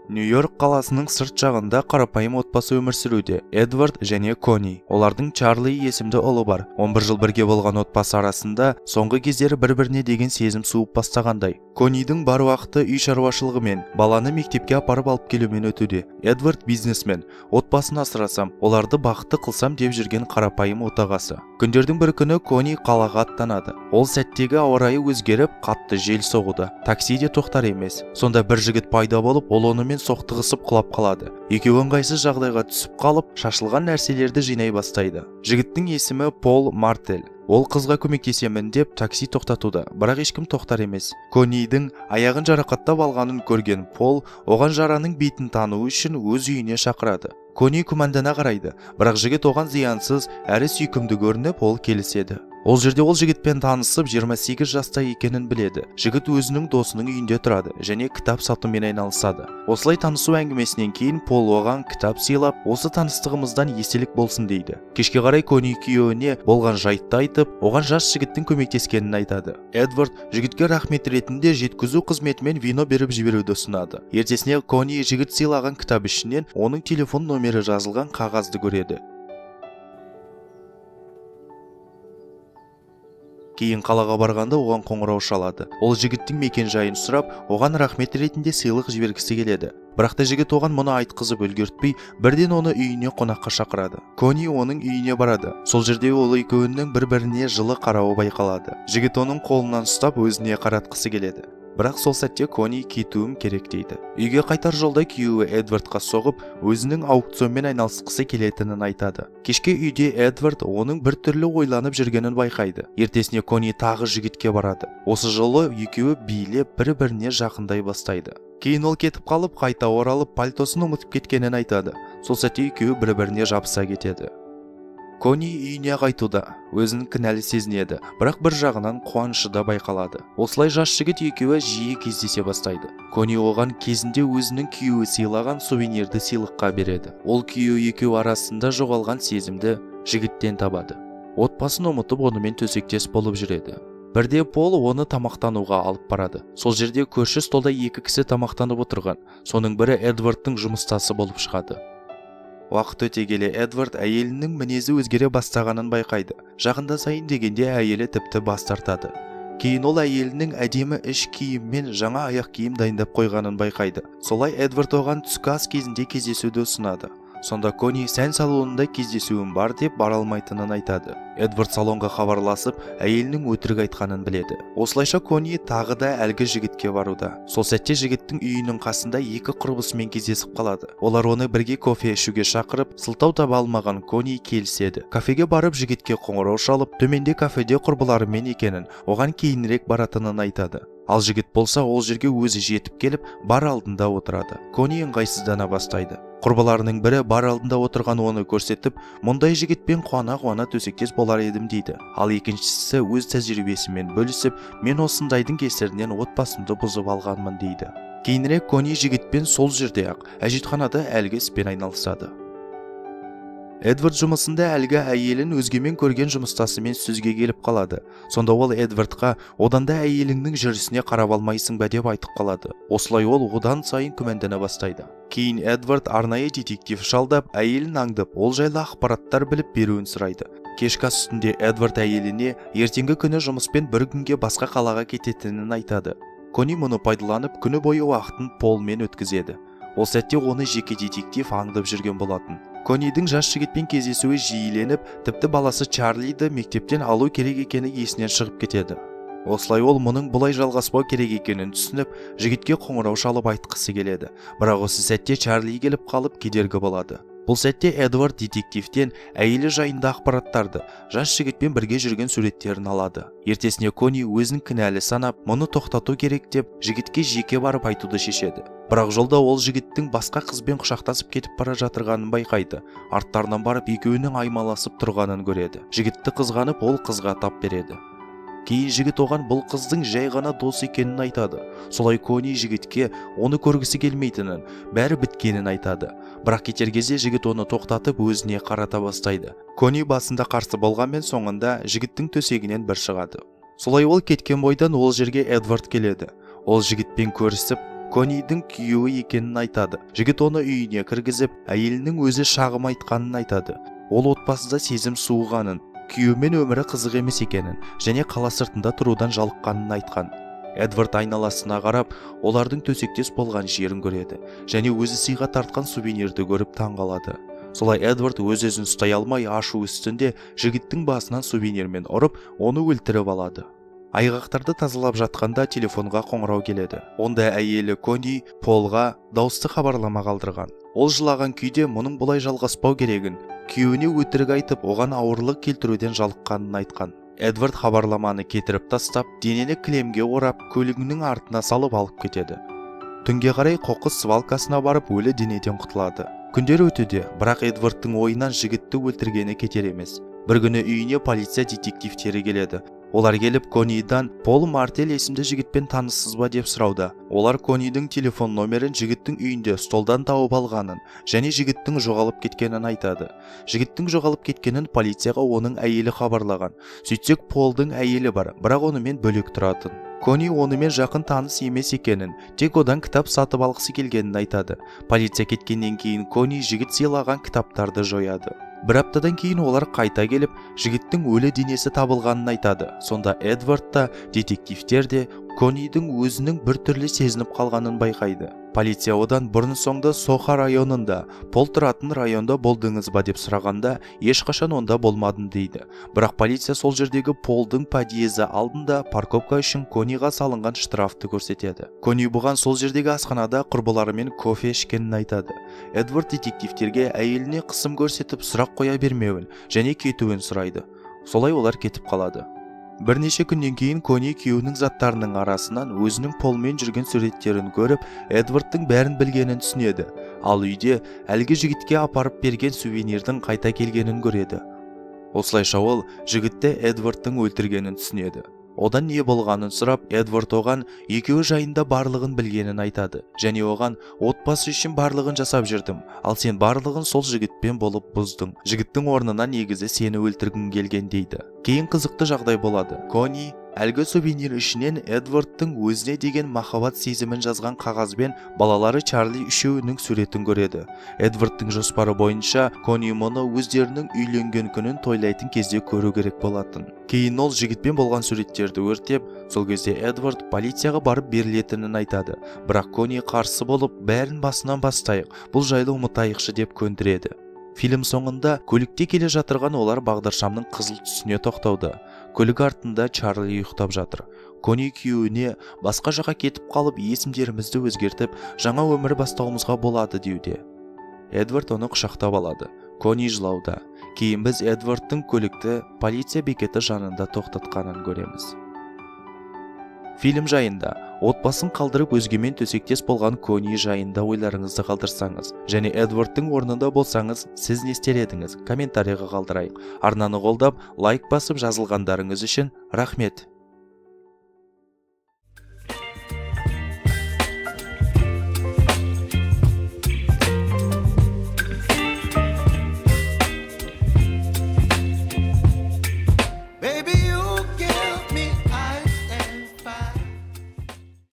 Нью-Йорк қаласының сырт жағында қарапайым отбасы өмір сүруде. Эдвард және Кони. Олардың Чарли есімді ұлы бар. 11 жыл бірге болған отбасы арасында соңғы кездері бір-біріне деген сезім суып бастағандай. Конидің бар уақыты үй шаруашылығымен, баланы мектепке апарып алып келумен өтуде. Эдвард бизнесмен, отбасын асырасам, оларды бақытты қылсам деп жүрген қарапайым отағасы. Күндердің бір күні Кони қалаға аттанады. Ол сәттегі ауа райы өзгеріп, қатты жел соғуда. Такси де тоқтар емес. Сонда бір жігіт пайда болып, ол онымен соқтығысып құлап қалады. Екеуі ыңғайсыз жағдайға түсіп қалып, шашылған нәрселерді жинай бастайды. Жігіттің есімі Пол Мартель. Ол қызға көмектесемін деп такси тоқтатуда, бірақ ешкім тоқтар емес. Конидің аяғын жарақаттап алғанын көрген Пол оған жараның бетін тану үшін өз үйіне шақырады. Кони күмәндана қарайды, бірақ жігіт оған зиянсыз әрі сүйкімді көрініп, ол келіседі. Ол жерде ол жігітпен танысып 28 жаста екенін біледі. Жігіт өзінің досының үйінде тұрады және кітап сатумен айналысады. Осылай танысу әңгімесінен кейін Пол оған кітап сыйлап, осы таныстығымыздан естелік болсын дейді. Кешке қарай Кони күйеуіне болған жайтты айтып, оған жас жігіттің көмектескенін айтады. Эдвард жігітке рахмет ретінде жеткізу қызметімен вино беріп жіберуді ұсынады. Ертесіне Кони жігіт сыйлаған кітап ішінен оның телефон номері жазылған қағазды көреді. Кейін қалаға барғанда оған қоңырау шалады. Ол жігіттің мекен жайын сұрап, оған рахмет ретінде сыйлық жібергісі келеді. Бірақ та жігіт оған мұны айтқызып үлгертпей, бірден оны үйіне қонаққа шақырады. Кони оның үйіне барады. Сол жерде ол екеуінің бір-біріне жылы қарауы байқалады. Жігіт оның қолынан ұстап өзіне қаратқысы келеді. Бірақ сол сәтте Кони кетуім керек дейді. Үйге қайтар жолда күйеуі Эдвардқа соғып, өзінің аукционмен айналысқысы келетінін айтады. Кешке үйде Эдвард оның бір түрлі ойланып жүргенін байқайды. Ертесіне Кони тағы жігітке барады. Осы жолы екеуі билеп бір-біріне жақындай бастайды. Кейін ол кетіп қалып, қайта оралып, пальтосын ұмытып кеткенін айтады. Сол сәтте екеуі бір-біріне жабыса кетеді. Кони үйіне қайтуда, өзін кінәлі сезінеді, бірақ бір жағынан қуанышы да байқалады. Осылай жас жігіт екеуі жиі кездесе бастайды. Кони оған кезінде өзінің күйеуі сыйлаған сувенирді сыйлыққа береді. Ол күйеуі екеуі арасында жоғалған сезімді жігіттен табады. Отбасын ұмытып, онымен төсектес болып жүреді. Бірде Пол оны тамақтануға алып барады. Сол жерде көрші столда екі кісі тамақтанып отырған. Соның бірі Эдвардтың жұмыстасы болып шығады. Уақыт өте келе Эдвард әйелінің мінезі өзгере бастағанын байқайды. Жақындасайын дегенде әйелі тіпті бас тартады. Кейін ол әйелінің әдемі іш киім мен жаңа аяқ киім дайындап қойғанын байқайды. Солай Эдвард оған түскі ас кезінде кездесуді ұсынады. Сонда Кони сән салонында кездесуім бар деп бара алмайтынын айтады. Эдвард салонға хабарласып, әйелінің өтірік айтқанын біледі. Осылайша Кони тағы да әлгі жігітке баруда. Сол сәтте жігіттің үйінің қасында екі құрбысымен кездесіп қалады. Олар оны бірге кофе ішуге шақырып, сылтау таба алмаған Кони келіседі. Кафеге барып жігітке қоңырау шалып, төменде кафеде құрбыларымен екенін, оған кейінірек баратынын айтады. Ал жігіт болса, ол жерге өзі жетіп келіп, бар алдында отырады. Кони ыңғайсыздана бастайды. Құрбыларының бірі бар алдында отырған оны көрсетіп, мұндай жігітпен қуана-қуана төсектес болар едім дейді. Ал екіншісі өз тәжірибесімен бөлісіп, мен осындайдың кесірінен отбасымды бұзып алғанмын дейді. Кейінірек Кони жігітпен сол жерде-ақ әжетханада әлгі іспен айналысады. Эдвард жұмысында әлгі әйелін өзгемен көрген жұмыстасымен сөзге келіп қалады. Сонда ол Эдвардқа одан да әйеліңнің жүрісіне қарап алмайсың ба деп айтып қалады. Осылай ол одан сайын күмәндана бастайды. Кейін Эдвард арнайы детектив жалдап, әйелін аңдып, ол жайлы ақпараттар біліп беруін сұрайды. Кешкі ас үстінде Эдвард әйеліне ертеңгі күні жұмыспен бір күнге басқа қалаға кететінін айтады. Кони мұны пайдаланып, күні бойы уақытын Полмен өткізеді. Ол сәтте оны жеке детектив аңдып жүрген болатын. Конидің жас жігітпен кездесуі жиіленіп, тіпті баласы Чарлиді мектептен алу керек екені есінен шығып кетеді. Осылай ол мұның бұлай жалғаспау керек екенін түсініп, жігітке қоңырау шалып айтқысы келеді. Бірақ осы сәтте Чарли келіп қалып кедергі болады. Бұл сәтте Эдвард детективтен әйелі жайында ақпараттарды, жас жігітпен бірге жүрген суреттерін алады. Ертесіне Кони өзін кінәлі санап, мұны тоқтату керек деп жігітке жеке барып айтуды шешеді. Бірақ жолда ол жігіттің басқа қызбен құшақтасып кетіп бара жатырғанын байқайды. Арттарынан барып екеуінің аймаласып тұрғанын көреді. Жігітті қызғанып, ол қызға тап береді. Кейін жігіт оған бұл қыздың жай ғана дос екенін айтады. Солай Кони жігітке оны көргісі келмейтінін, бәрі біткенін айтады. Бірақ кетер кезде жігіт оны тоқтатып өзіне қарата бастайды. Кони басында қарсы болғанмен соңында жігіттің төсегінен бір шығады. Солай ол кеткен бойдан ол жерге Эдвард келеді. Ол жігітпен көрісіп, Конидің күйеуі екенін айтады. Жігіт оны үйіне кіргізіп, әйелінің өзі шағым айтқанын айтады. Ол отбасында сезім суығанын, күйеуімен өмірі қызық емес екенін және қала сыртында тұрудан жалыққанын айтқан. Эдвард айналасына қарап, олардың төсектес болған жерін көреді және өзі сыйға тартқан сувенирді көріп таң қалады. Солай Эдвард өз-өзін ұстай алмай ашу үстінде жігіттің басынан сувенирмен ұрып, оны өлтіріп алады. Айғақтарды тазалап жатқанда телефонға қоңырау келеді. Онда әйелі Кони Полға дауысты хабарлама қалдырған. Ол жылаған күйде мұның бұлай жалғаспау керегін, күйеуіне өтірік айтып, оған ауырлық келтіруден жалыққанын айтқан. Эдвард хабарламаны кетіріп тастап, денені кілемге орап, көлігінің артына салып алып кетеді. Түнге қарай қоқыс свалкасына барып, өлі денеден құтылады. Күндер өтуде, бірақ Эдвардтың ойынан жігітті өлтіргені кетер емес. Бір күні үйіне полиция детективтері келеді. Олар келіп Конидан Пол Мартел есімді жігітпен таныссыз ба деп сұрауда. Олар Конидің телефон номерін жігіттің үйінде столдан тауып алғанын және жігіттің жоғалып кеткенін айтады. Жігіттің жоғалып кеткенін полицияға оның әйелі хабарлаған. Сөйтсек Полдың әйелі бар, бірақ онымен бөлек тұратын. Кони онымен жақын таныс емес екенін, тек одан кітап сатып алғысы келгенін айтады. Полиция кеткеннен кейін Кони жігіт сыйлаған кітаптарды жояды. Бір аптадан кейін олар қайта келіп, жігіттің өлі денесі табылғанын айтады. Сонда Эдвард та, детективтер де Конидің өзінің бір түрлі сезініп қалғанын байқайды. Полиция одан бұрын соңды Соха районында, Пол тұратын районда болдыңыз ба деп сұрағанда, ешқашан онда болмадым дейді. Бірақ полиция сол жердегі Полдың подъезі алдында парковка үшін Кониға салынған штрафты көрсетеді. Кони бұған сол жердегі асханада құрбыларымен кофе ішкенін айтады. Эдвард детективтерге әйеліне қысым көрсетіп сұрақ қоя бермеуін және кетуін сұрайды. Солай олар кетіп қалады. Бірнеше күннен кейін Кони күйеуінің заттарының арасынан өзінің Полмен жүрген суреттерін көріп, Эдвардтың бәрін білгенін түсінеді. Ал үйде әлгі жігітке апарып берген сувенирдің қайта келгенін көреді. Осылайша ол жігітті Эдвардтың өлтіргенін түсінеді. Одан не болғанын сұрап, Эдвард оған екеуі жайында барлығын білгенін айтады. Және оған отбасы үшін барлығын жасап жүрдім, ал сен барлығын сол жігітпен болып бұздың. Жігіттің орнына негізі сені өлтіргім келген дейді. Кейін қызықты жағдай болады. Кони әлгі сувенир ішінен Эдвардтың өзіне деген махаббат сезімін жазған қағазбен балалары Чарли үшеуінің суретін көреді. Эдвардтың жоспары бойынша Кони мұны өздерінің үйленген күнін тойлайтын кезде көру керек болатын. Кейін ол жігітпен болған суреттерді өртеп, сол кезде Эдвард полицияға барып берілетінін айтады. Бірақ Кони қарсы болып, бәрін басынан бастайық, бұл жайлы ұмытайықшы деп көндіреді. Фильм соңында көлікте келе жатырған олар бағдаршамның қызыл түсіне тоқтауда. Көлік артында Чарли ұйықтап жатыр. Кони күйеуіне басқа жаққа кетіп қалып, есімдерімізді өзгертіп, жаңа өмір бастауымызға болады деуде. Эдвард оны құшақтап алады. Кони жылауда. Кейін біз Эдвардтың көлікті полиция бекеті жанында тоқтатқанын көреміз. Фильм жайында, отбасын қалдырып өзгемен төсектес болған Кони жайында ойларыңызды қалдырсаңыз және Эдвардтың орнында болсаңыз, сіз не істер едіңіз? Комментарийға қалдырайық. Арнаны қолдап, лайк басып жазылғандарыңыз үшін рахмет.